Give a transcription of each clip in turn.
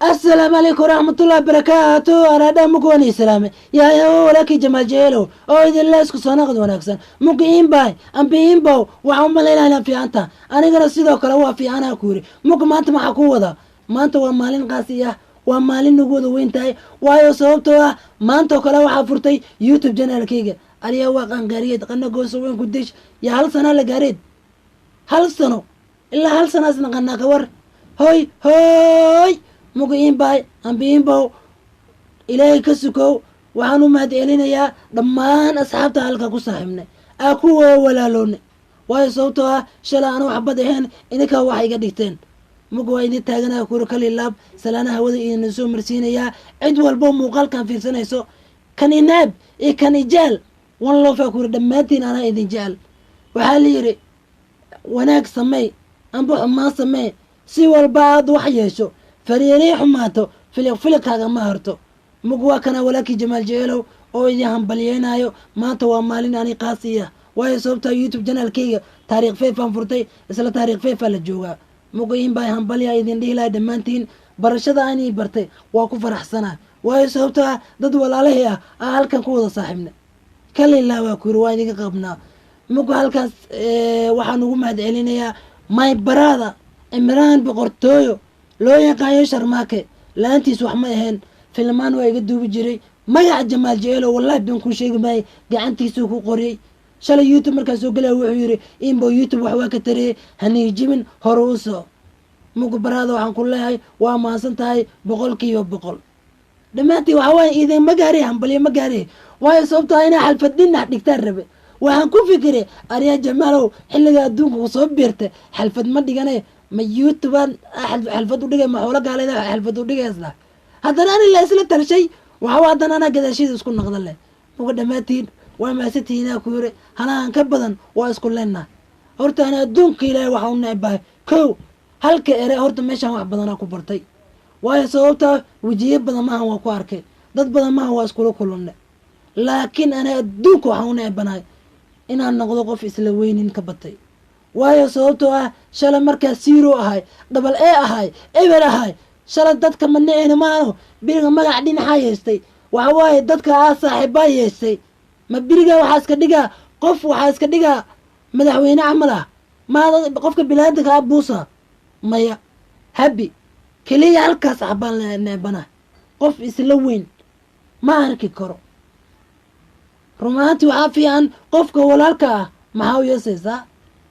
Asalaamu calaykum waraxmatullahi barakaatu. Araadhaa mukuwani islaame yaa walaalkii Jamaal Jeceelow oo idinla isku soo naqd wanaagsan. Muka iinbaay ambi iinbow, waxaan u malaynaa inaan fiicanta, anigana sidoo kale waa fiicanaa ku yiri. Muka maanta maxaa ku wadaa? Maanta waa maalin qaasi ah, waa maalin nagu wada weyn tahay, waayo sababtoo ah maantoo kale waxaa furtay YouTube channelkayga. Aliyaa waa qangaariyeed qana gooso weyn ku dish yaa hal sanaa la gaareed, hal sano ilaa hal sanaas naqanaa ka war. Hoy hoy, muga iinbaay ambi iinbow, Ilaahay ka sukow waxaan u mahad celinayaa dhammaan asxaabta halka ku saaxiibnay aa kuwa walaaloonay, waayo sababtoo ah shalay anu waxbad ahayn, idinkaa wax iga dhigteen. Muga waa idin taaganaya kuri kali laab salaanaha hawada idin soo marsiinayaa. Cid walbo muuqaalkan fiirsanayso, kan inaab iyo kan ijaal, one love kuri dhammaantiin, anaa idin jecel. Waxaa la yidhi wanaag samey amba xumaan samee, si walba aad wax yeesho, fariinii xumaato filiq filiqkaaga ma harto. Mug waa kana walaalkii Jamaal Jeceelow oo idin hambalyeynaayo. Maanta waa maalin ani qaasi ah, waayo sababtaa YouTube channelkayga taariikh 5 aan furtay, isla taariikh 5 aa la joogaa. Muga in baa hambalya idin dhihi lahay dhammaantiin. Barashada aan ii bartay waa ku faraxsanaa, waayo sababtoo ah dad walaalahii ah aa halkan ku wada saaxiibna kalilaa waa ku yiri, waa idinka qabnaa. Muga halkaas waxaan ugu mahad celinayaa my brother Cimraan Boqortooyo, loo yaqaayo Sharmaake. La-aantiis wax ma ahayn. Filmaan waa iga duubi jiray. Magaca Jamaal Jeceelo, wallahi been kuu sheegi maayay, gacantiisuu ku qoriyey. Shalay YouTube markaa soo gelaya wuxuu yidhi: "Inbo YouTube wax waa ka tariyey, haniijibin, hore u soo." Muga brother, waxaan ku leeyahay waa mahadsan tahay 100%. Dhammaantiin waxaa waaye idin ma gaariy, hambalyo ma gaariy, waayo sababtoo ah inaa xalfad dhinac dhigtaan rabe. Waxaan ku fikiray: aryaa Jamaalow, xilliga adduunka ku soo biirtay xalfad ma dhigane, ma YouTubean xalfad u dhigay, ma xoolo gaaleeda xalfad u dhigay? Isla haddana ani la isla talshay waxaa haddana anaa gadaashida isku noqda leh. Muga dhammaantiin waa mahadsantihiinaa ku yiri, halahan ka badan waa isku leenaha. Horta ani adduunka Ilaahay waxaa u necbahay kow halka ere. Horta meeshaan wax badanaa ku bartay, waayo sababtaa wejiyo badan maahan waa ku arkay, dad badan maahan waa iskula kulannay, laakiin ani adduunka waxaan u necbanahay inaan noqdo qof isla weynin ka batay, waayo sababtoo ah shalay markaa zero ahay, double A ahay, eber ahay shalay, dadka ma nicina maano beriga magac dhinaxaa yeestay. Waxa waaye dadka aa saaxiibaa yeestay, ma beriga waxaa iska dhigaa qof, waxaa iska dhigaa madaxweyne camal ah, maada qofka bilaadanka ah buusa maya habi keliya. Halkaas axbaan necbanahay, qof isla weyn ma arki karo. Rumaantii waxaa fiican qofka walaalka ah maxaa u yeesaysaa,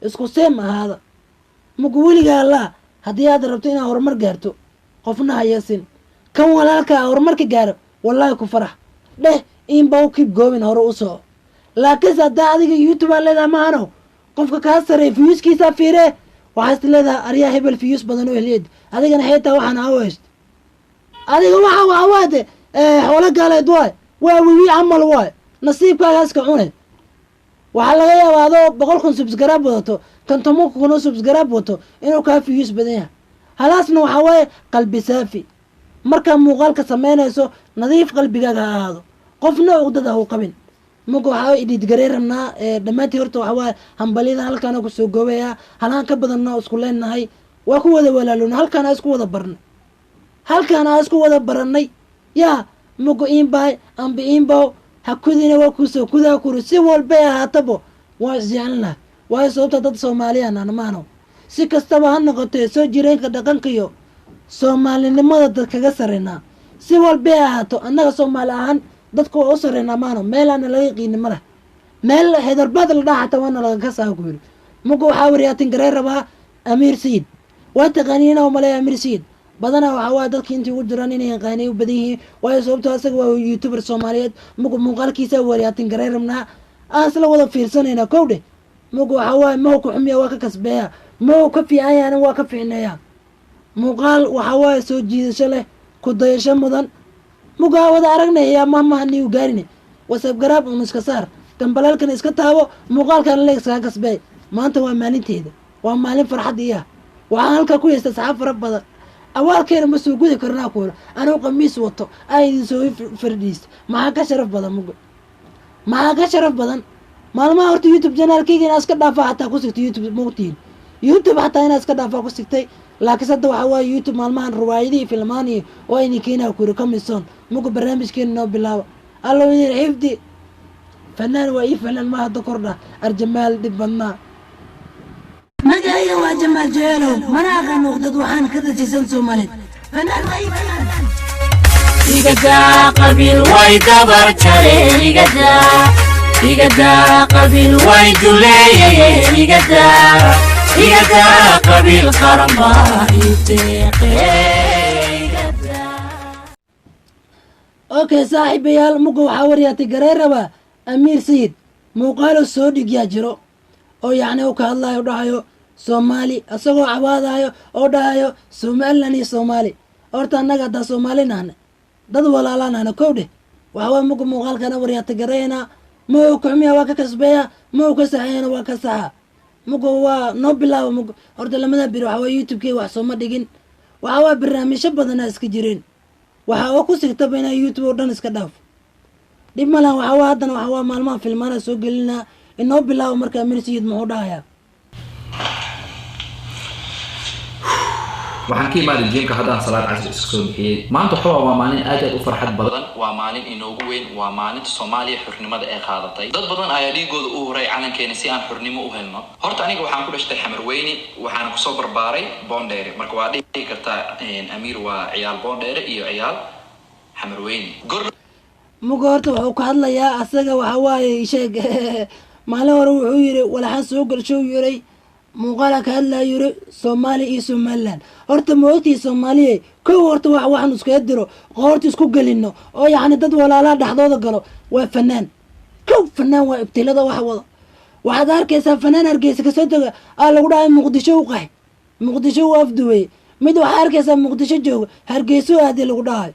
isku seem ahaada. Muku weligaa allaa haddii aad rabto inaad horumar gaarto, qofna ha yeesin. Kan walaalka ah horumarka gaaro, wallaahi ku farax dheh, inba u keep going, hore u soco. Laakiinse haddaa adiga YouTube aa leedaha maahano, qofka kaa sareeya viewskiisaa fiiree, waxaa is leedahay: aryaa hebel views badan oo heliyeed, adigana xeetaa waxaan aa u heshto adiga waxa waade xoolo gaaleed waay, waa wiwi camal waay, nasiibkaaga iska cune. Waxaa laga yaabaa adoo 100,000 subscribe wadato, kan 10,000 oo subscribe wato inuu kaa views badan yahay. Halaasna waxaa waaye qalbi saafi. Markaa muuqaalka samaynayso, nadiif qalbigaaga ha ahaado, qofna uqdada ha u qabin. Marka waxaa ididgarey rabnaa dhammaantii. Horta waxaa waaye hambalyada halkaana kusoo goobayaa. Halaan ka badanna isku leenahay, waa ku wada walaalona, halkaana isku wada barnay, halkaan aa isku wada baranay. Yaa mugo iinbaay amba iinbow, ha kudina waa kusoo kudaa kuri, si walbay ahaatabo waa isjecelnaha, waayo sababta dad Soomaaliyan anmaano. Si kastaba ha noqotee, soo jireenka dhaqanka iyo Soomaalinimada dad kaga sareynaa. Si walbay ahaato, annaga Soomaali ahaan dadka waa u sareynaa maano, meelaana laga qiini ma leh, meel Hyderabad la dhaha xataa waana laga kasaa ku yiri. Muga waxaa wariyaatin garey rabaa Amiir Sayid, waa taqaaniina oo maleeya. Amiir Sayid badanaa waxaa waaya dadki intii ugu jiraan inay yaqaanay u badan yihiin, waayo sababtoo asaga waa YouTuber Soomaaliyeed. Muga muuqaalkiisa wariyaatin garey rabnaa, aan isla wada fiirsanaynaa. Kow dheh, muga waxaa waaye mahu ku xumiya waa ka kasbeeya, mahu ka fiican yahana waa ka fiicneeya. Muuqaal waxaa waaye soo jiidasho leh, ku dayasho mudan. Mugaa wada aragnaya mahmaha niu gaarine. Wasabgaraab un iska saar, gambaleelkan iska taabo, muuqaalkan le iskaga kasbeey. Maanta waa maalinteeda, waa maalin farxad ii ah. Waxaan halkaa ku haysta asxaab fara badan, awaalkeena ma soo gudi karnaa kuula. Anuu qamiis wato aa idin soo fardhiista, maxaa ka sharaf badan? Muga maxaa ka sharaf badan? Maalmaha horta YouTube channelkayga inaa iska dhaafaa xataa ku sigtay. YouTube mogtiin, YouTube xataa inaa iska dhaafaa ku sigtay. Laakiinse hadda waxaa waaye YouTube maalmahan riwaayadihii filmaan iyo waa idin keenaa ku yiri comison. Muga barnaamijkeena noo bilaaba. Allow idin xifdi. Fanaan waa ii fanaan, ma hadda kordha arjamaal dhib badnaa. Magacayga waa Jamaal Jeelow, mana aqaan dad, waxaan ka dajisan Soomaaliyeed. Fanaan waa ii fanaan. Igadaa qabiil way dabar jareen, igadaa, igadaa qabiil way duleeyayeen, igadaa, igadaa qabiil qaran baa ii deeqee, igadaa. Okay saaxiibayaal, muga waxaa waryaatay garee rabaa Amiir Sayid muuqaalo soo dhigyaa jiro oo yacni u ka hadlayo, dhahayo Soomaali, isagoo cabaadayo oo dhahayo Somaliland iyo Soomaali. Horta annaga haddaa Soomaali nahna, dad walaalaa nahna, kow dheh. Waxawaa muga muuqaalkana waryaatay gareena, ma uu kaxumiya waa ka kasbeeya, ma uu ka saxeeyana waa ka saxa. Muga waa noo bilaaba. Muga horta lamada biri waxawaa YouTube-key wax sooma dhigin, waxawaa barnaamijyo badanaa iska jireen, waxa oo ku sigtaba inaa YouTube oo dhan iska dhaafo. Dhib malan, waxawaa haddana waxawaa maalmaha filmaana soo gelinaa. Inoo bilaabo marka Amiir Sayid muxuu dhahayaa? Waxaan ka imaaday gym-ka haddaan salaad casri iska soo bixiyey. Maanta waxaa waa maalin aad aad u farxad badan, waa maalin inoogu weyn, waa maalinta Soomaaliya xornimada ee qaadatay. Dad badan ayaa dhiigooda u huray calankeena si aan xornimo u helno. Horta aniga waxaan ku dhashtay Xamarweyne, waxaana kusoo barbaaray Boondheere. Marka waa dhihi kartaa Amiir waa ciyaal Boondheere iyo ciyaal Xamarweyne gor. Muga horta wuxuu ka hadlayaa asaga waxa waaye sheeg. Maalin hore wuxuu yiri walaxaan soo galshow yiray, muuqaala ka hadlaya yiri Soomaaliya iyo Somaliland. Horta ma ogtihi Soomaaliya? Kow horta wax waxaan iskaga diro, qoorta isku gelino oo yacni dad walaalaha dhexdooda galo waa fanaan. Kow fanaan waa ibtilada wax wada. Waxaad arkaysaa fanaan Hargeysa kasoo taga aa lagu dhahay Muqdisho u qaxay, Muqdisho u afduweeye. Mid waxaa arkaysaa Muqdisho jooga, Hargeyso aadii lagu dhahayo.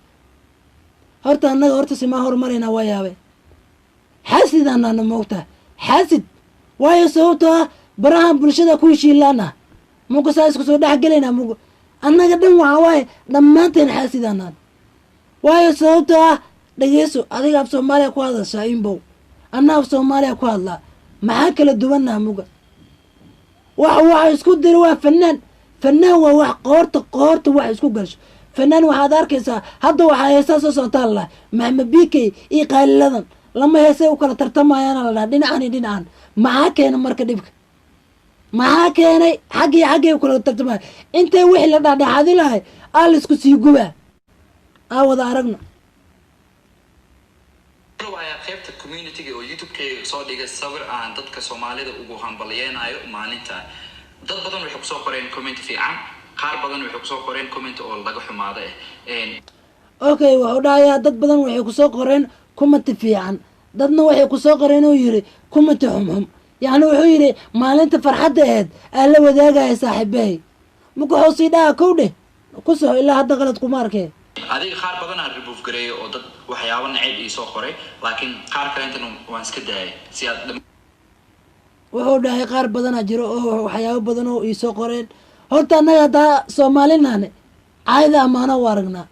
Horta annaga horta simaa horumaraynaa? Waa yaabay, xaasid anaana moogtaha, xaasid waayo sababtoo ah barahan bulshada ku heshiilaan ah. Muga saa isku soo dhex gelaynaa. Muga annaga dhan waxaa waaye dhammaanteen xaasid anaan, waayo sababtoo ah dhegeyso, adiga af Soomaaliya ku hadashaa inbow, anna af Soomaaliya ku hadlaa, maxaa kala duwannaha? Muga waxa isku dira waa fanaan. Fanaan waa wax qoorta qoorta wax isku galsho. Fanaan waxaad arkaysaa hadda waxaa heesaa soo socotaa lalahay Maxamed Bikey iyo Qaaliladan, lama heesay u kala tartamayaana la dhaha dhinacan iyo dhinacan. Maxaa keena marka dhibka? Maxaa keenay xaggii xaggay u kala tartamaya? Intay wixii la dhexdhexaadi lahay aa la isku sii gubaa. Aa wada aragno. Ayaa qaybta community-ga oo YouTube-kayga soo dhigay sawir aan dadka Soomaalida ugu hambalyeynayo maalinta. Dad badan waxay kusoo qoreen comment fiican, qaar badan waxay kusoo qoreen comment oo laga xumaado ah. Okay, wuxuu dhahayaa dad badan waxay kusoo qoreen comment fiican, dadna waxay kusoo qoreen uu yiri comment xumxum. Yacni wuxuu yidhi maalinta farxadda aheed aa la wadaagaya saaxiibahay. Marka wuxuu sii dhaha kow dheh ku soco, ilaa hadda qalad kuma arkee. Adiga qaar badan aan remove gareeyo oo dad waxyaabo nacayb ii soo qoray, laakiin qaar kalentana waan iska daayay si aad Wuxuu dhahay qaar badanaa jiro oo waxyaabo badan oo iisoo qoreen. Horta annaga haddaa Soomaalinahne caayda ammaano u aragnaa.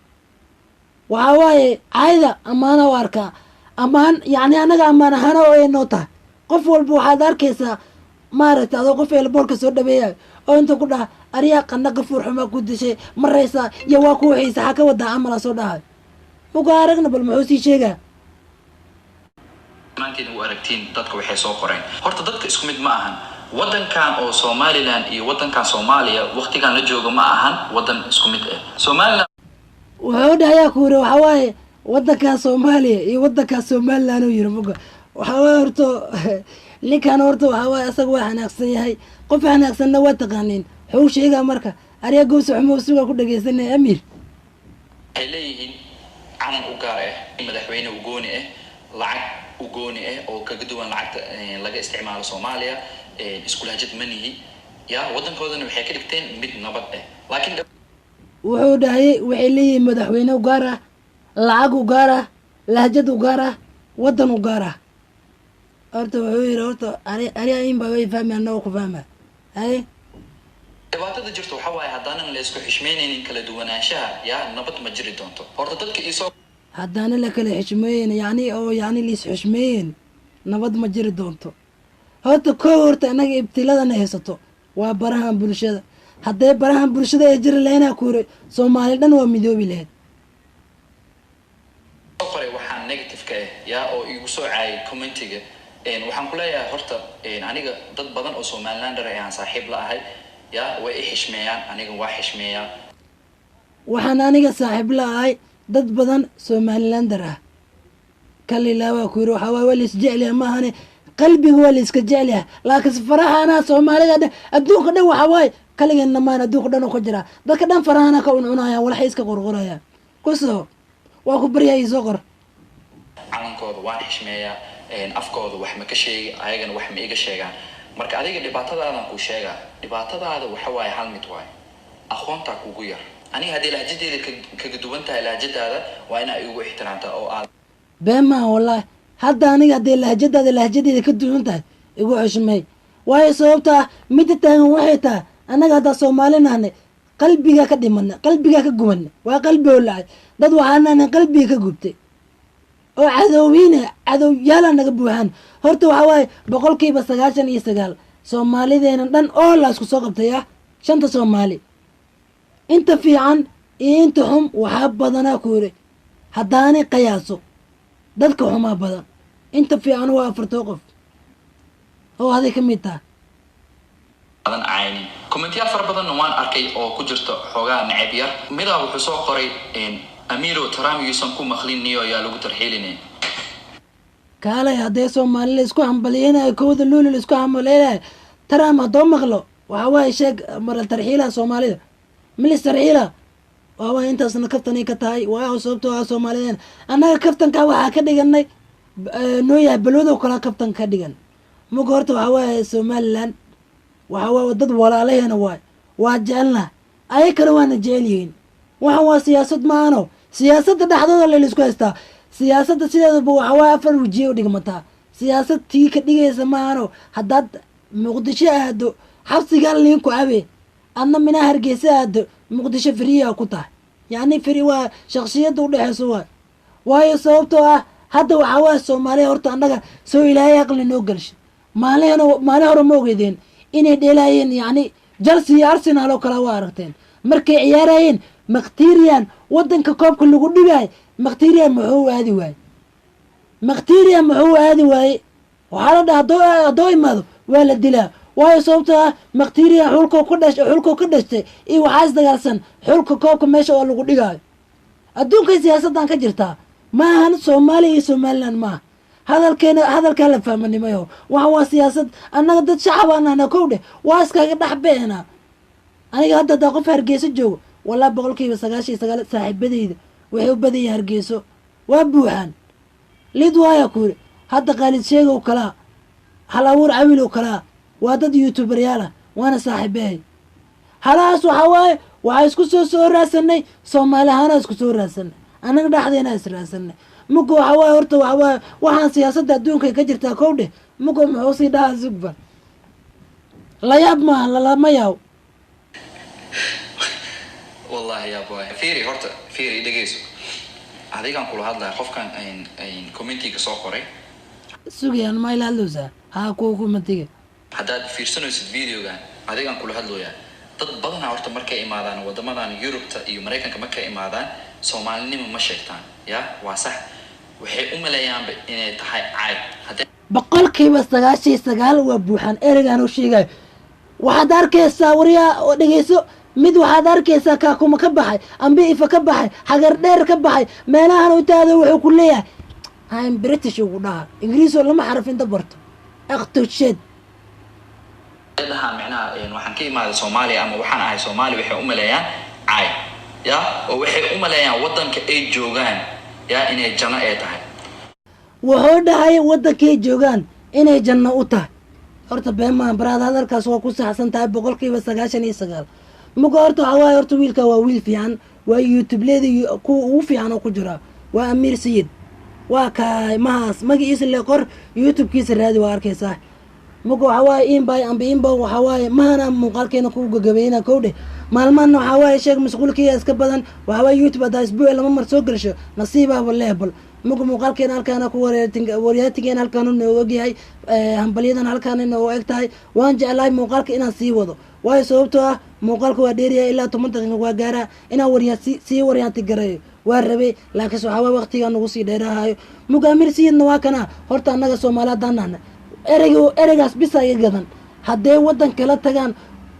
Waxaa waaye caayda ammaano u arkaa, ammaan yacni annaga ammaan ahaana oo ay noo tahay. Qof walba waxaad arkaysaa maaragtay adoo qof eelboorka soo dhaweeyayo oo inta ku dhaha aryaa qana qafuur xumaa ku dishay maraysaa iyo waa ku wixiisa xaa ka wadaa camala soo dhahayo. Muka aragna bal muxuu sii sheegaa? Maantiin u aragtiin dadka waxay soo qoreen. Horta dadka isku mid ma ahan. Wadankan oo Somaliland iyo wadankan Soomaaliya waqtigan la joogo ma ahan wadan isku mid ah Somaliland. Wuxuu dhahayaa ku yiri waxaa waaye wadankan Soomaaliya iyo wadankan Somaliland uu yiri. Muga waxaa waaye horta ninkan horta waxaa waaye asaga waa xanaaqsan yahay. Qof xanaaqsanna waa taqaaniin. Wuxuu sheegaa marka aryaa gowsa xumo sugaa ku dhagaysanaya Amiir. Waxay leeyihiin calan u gaar ah, madaxweyne u gooni ah, lacag u gooni ah oo kaga duwan lacagta laga isticmaalo Soomaaliya. Isku lahjad ma nihi ya. Wadankoodana waxay ka dhigteen mid nabad ah, laakiin Wuxuu dhahayay waxay leeyihiin madaxweyne u gaar ah, lacag u gaar ah, lahjad u gaar ah, wadan u gaar ah. Horta wuxuu yiri horta ari ariya inba way fahmi, annaga ku fahma haye. Dhibaatada jirta waxaa waaye haddaanan la isku xishmeynaynin kala duwanaanshaha ya nabad ma jiri doonto. Horta dadka iisoo Haddaana la kala xishmeeyen, yacni oo yacni liis xishmeeyen, nabad ma jiri doonto. Horta kow horta annaga ibtiladana haysato waa barahan bulshada. Haddee barahan bulshada ay jiri lahaynaa ku yiri, Soomaali dhan waa midoobi lahayd. Qoray waxaan negative-ka ah yaa oo igu soo caayay commentiga. Waxaan ku leeyahay horta, aniga dad badan oo Somalilander ayaan saaxiib la ahay, ya, way i xishmeeyaan, aniga waa xishmeeyaa. Waxaan aniga saaxiib la ahay dad badan Somalilander ah. Kalilaa waa ku yiri, waxaa waay waa la isjecelyaha, maahane qalbiga waa la iska jecelyaha, laakiinse faraha anaa Soomaalida dhan, adduunka dhan, waxaa waaye kaligeenna maan, adduunka dhan oo ka jiraa, dadka dhan farahana ka cuncunayaan, walaxay iska qorqorayaan. Kusoo waa ku baryaa, ii soo qor. Calankooda waan xishmeeyaa, afkooda wax ma ka sheegi, ayagana wax ma iga sheegaan. Marka adiga dhibaatadaadan kuu sheegaa, dhibaatadaada waxa waaye hal mid waaye: aqoontaa kugu yar. Aniga haddii lahjadeeda kaga duwan tahay lahjadaada, waa inaa igu ixtiraamtaa oo aad Been maaha wallaahi. Hadda aniga haddii lahjadaada lahjadeeda ka duwan tahay, igu xushmey. Waayo sababta ah midda taagan waxay tahay, annaga haddaa Soomaali nahnay, qalbigaa ka dhimana, qalbigaa ka gubana, waa qalbi oo lacay. Dad waxaa nahnay qalbiga ka gubtay oo cadowwiina, cadowyaala naga buuxaan. Horta waxaa waaye 99% Soomaalideena dhan oo la isku soo qabtay ah, shanta Soomaali, inta fiican iyo inta xum, waxaa badanaa ku yiri haddaanay qiyaaso dadka xumaa badan, inta fiican waa afartoo qof oo aday ka mid taha. Aadan caynin. Commentiyaal fara badanna waan arkay oo ku jirta xoogaa neceb yar. Midaa wuxuu soo qoray, "Amiro, Trump yuusan ku maqlin niyo, yaa lagu tarxiiline." Kaalay, haddee Soomaali la isku hambaliyeynayo, 1-da Luuli la isku hambaliyeynayo, Trump haddoo maqlo, waxa waaye sheeg maral tarxiilaha Soomaalida milis tarxiila. Waa waay intaasna kaftanay ka tahay. Waa sababtoo ah Soomaalideen annaga kaftanka waxaa ka dhiganay noo yahay balwadow kala kaftan ka dhigan. Muga horta waxaa waaye Somaliland waxa waaye dad walaalaheena waay, waa jecelnaha, ayakana waana jecel yihiin. Waxan waa siyaasad maahano, siyaasadda dhexdooda la isku haystaa. Siyaasadda sideedaba waxa waaye afar wajiye u dhigmataa. Siyaasad tii ka dhigaysa maahano, haddaad Muqdisho aado xabsigaa liinku cabe, adna minaa Hargeysa aado, Muqdisho free-ya ku tahay. Yacni free waa shaksiyadda udhexeyso waay. Waayo sababtoo ah hadda waxaa waaye Soomaaliya horta annaga soo Ilaahay aqli noo gelsha. Maalin maalin hore ma ogeydeen inay dheelaayeen, yacni Chelsea iyo Arsenal oo kale waa aragteen markay ciyaarayeen? Mkhitaryan wadanka koobka lagu dhibaay, Mkhitaryan muxuu aadi waaye? Mkhitaryan muxuu aadi waaye? Waxaa la dhaha haddoo imaado waa la dilaa. Waayo sababtoo ah Mkhitaryan xulkoo ku dhash, xulkoo ka dhashtay iyo waxaa isdagaalsan xulka koobka meesha oo lagu dhigaayo. Adduunkay siyaasaddan ka jirtaa, ma ahan Soomaaliya iyo Somaliland maaha. Hadalkeena hadalkaa la fahmanimayo, waxa waa siyaasad. Annaga dad shacabaan ahna, kow dheh, waa iskaga dhex beenaa. Aniga hadda hadaa qof Hargeyso joogo, wallahi 99% saaxiibadeyda waxay u badan yihiin Hargeyso, waa buuxaan lid waaya ku yiri. Hadda Khaalid Sheegow kalaa, Hal Abuur Cawilow kalaa, waa dad youtuberyaal ah, waana saaxiibahay. Halahaas waxaa waaye waxaa isku soo raadsanay, Soomaali ahaana isku soo raadsanay, annaga dhexdeena is raadsanay. Muga waxaa waaye horta waxaa waaye waxaan siyaasadda adduunka ka jirtaa, kow dheh. Muga muxuu sii dhahaa? Sugba la yaab maaha, lalama yaab. Wallahi yaab waay. Fiiri horta, fiiri, dhegeyso, adigaan kula hadlaya, qofkan commentiga soo qoray. Sugayaan ma ila hadlowsaa haa kuwa kumatiga? Haddaad fiirsanaysid videogan, adigaan kula hadlooyaa. Dad badanaa horta markay imaadaan wadamadan Yurubta iyo Maraykanka, markay imaadaan Soomaalinimo ma sheegtaan. Ya, waa sax, waxay u maleeyaanba inay tahay cayb hadday 99% waa buuxaan ereygaan u sheegayo. Waxaad arkaysaa, waryaa oo dhegeyso mid, waxaad arkaysaa Kaakuma ka baxay, ambi Ifa ka baxay, Xagar Dheer ka baxay, meelahan utaado, wuxuu ku leeyahay "I'm British" ugu dhaha, Ingiriis oo lama xaraf inta barto aktoshed. Dhahaan micnaha waxaan ka imaaday Soomaaliya ama waxaan ahay Soomaaliya, waxay u maleeyaan cayb, ya, oo waxay u maleeyaan waddanka ay joogaan, ya, inay janno ay tahay. Wuxuu dhahay waddankay joogaan inay janno u tahay. Horta been maan baraad, hadalkaas waa ku saxsan tahay 99%. Muga horta waxaa waaye horta wiilka waa wiil fiican, waa youtubeleda kuwa ugu fiican oo ku jira, waa Amiir Sayid. Waa kaay mahaas magaciisa le qor, YouTubekiisa raadi, waa arkaysaa. Muga waxaa waaye inbay amba inba waxaa waaye mahana muuqaalkeena ku gagabayna, kow dheh. Maalmahana waxaa waaye sheeg mashquulkiya iska badan. Waxaa waaye YouTube haddaa isbuuci lama mar soo gelsho, nasiibaaba leebal. Muga muuqaalkeena halkaana ku waryaatigeena halkaanu noogu ogyahay, hambalyadan halkaana noogu eg tahay. Waan jeclahay muuqaalka inaan sii wado, waayo sababtoo ah Muuqaalka waa dheeryahay, ilaa 10 daqiiqa waa gaaraa. Inaan waryaa sii waryaanti gareeyo waa rabay, laakiinse waxaa waay waqtigaa nagu sii dheerahayo. Muga Amiir Sayidna waa kana. Horta annaga Soomaali haddaan nahna, ereyg ereygaas bisa iga gadan. Haddee waddan kala tagaan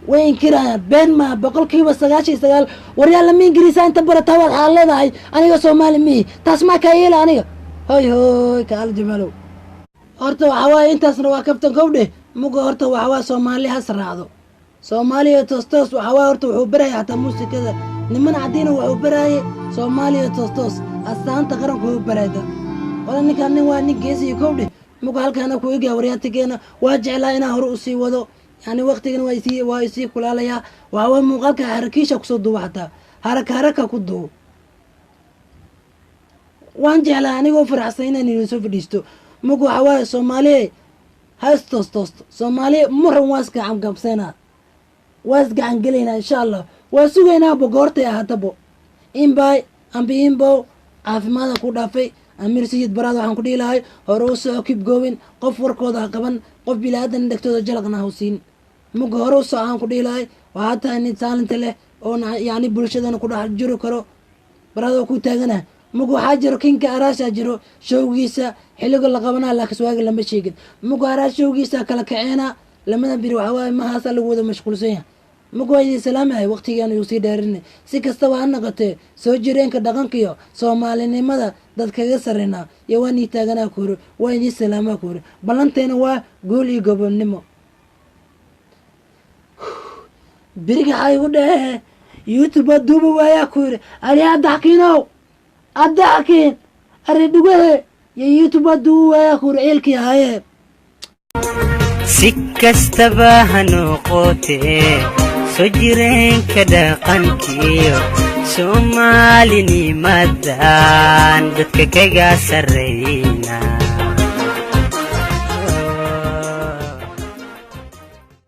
way inkirayaan. Been maa, 99%. Waryaa, lama Ingiriisa inta barataa waad xaal leedahay. Aniga Soomaali mihi, taas maa kaa yeela aniga. Hoy hoy, kaal Jamaalow. Horta waxaa waaye intaasna waa kaftan kowdhe. Muga horta waxaa waaye Soomaali has raacdo, Soomaaliya toos toos. Waxaa waaye horta wuxuu baraya xataa muusikada niman cadiina wuxuu baraaye Soomaaliya toos toos, astaanta qaranku wuxuu baraya dadka. Wala ninkaan nin waa nin geesiyo kowdhe. Muga halkaana ku egyaa waryaantigeena. Waa jeclaa inaan hore usii wado, yani waqtigana waa isii kulaalayaa. Waxaa waaye muuqaalka harakiisha kusoo duuba, xataa haraka haraka ku duubo. Waan jeclaa anigoo faraxsan inaan idin soo fadhiisto. Muga waxaa waaye Soomaaliya ha istoos toosto. Soomaaliya muran waa isgacan waa isgacan gelaynaa, insha Allah. Waa sugaynaa goortay ahaatabo. Inbaay ambi inbow, caafimaada ku dhaafay. Amiir Sayid baraad waxaan ku dhihi lahay hore u soco, keep going. Qof warkooda ha qaban, qof bilaadan dhegtooda jalaqna ha siin. Muga hore u soco aan ku dhihi lahay. Waxaa tahay nin talent leh oo yacni bulshadana ku dhex jiri karo. Baraad oo ku taagana. Muga waxaa jiro kinka araashaa jiro showgiisa xilliga la qabanaa, laakiin waaga lama sheegin. Muga araash showgiisa kala kaceena lamada biri. Waxaa waaye mahaasa lagu wada mashquulsan yahay. Muga waa idin salaamahay, waqtigaan yuu sii dheerinay. Si kastaba ha noqotee, soo jireenka dhaqankiyo Soomaalinimada dad kaga sarreynaa iyo waa nii taaganaa kuuri. Waa idin salaamaa kuuri. Ballanteena waa guul iyo gobonnimo. Beriga waxaa igu dhehee YouTube waa duuba waayaa ku yiri ari addaxkiinow addaxkiin ari dhugahe iyo YouTube waa duuba waayaa ku yiri ciilkii ahaaye. Si kastaba ha noqotee, soo jireenka dhaqankiyo Soomaalinimadan dadka kaga sarrayna.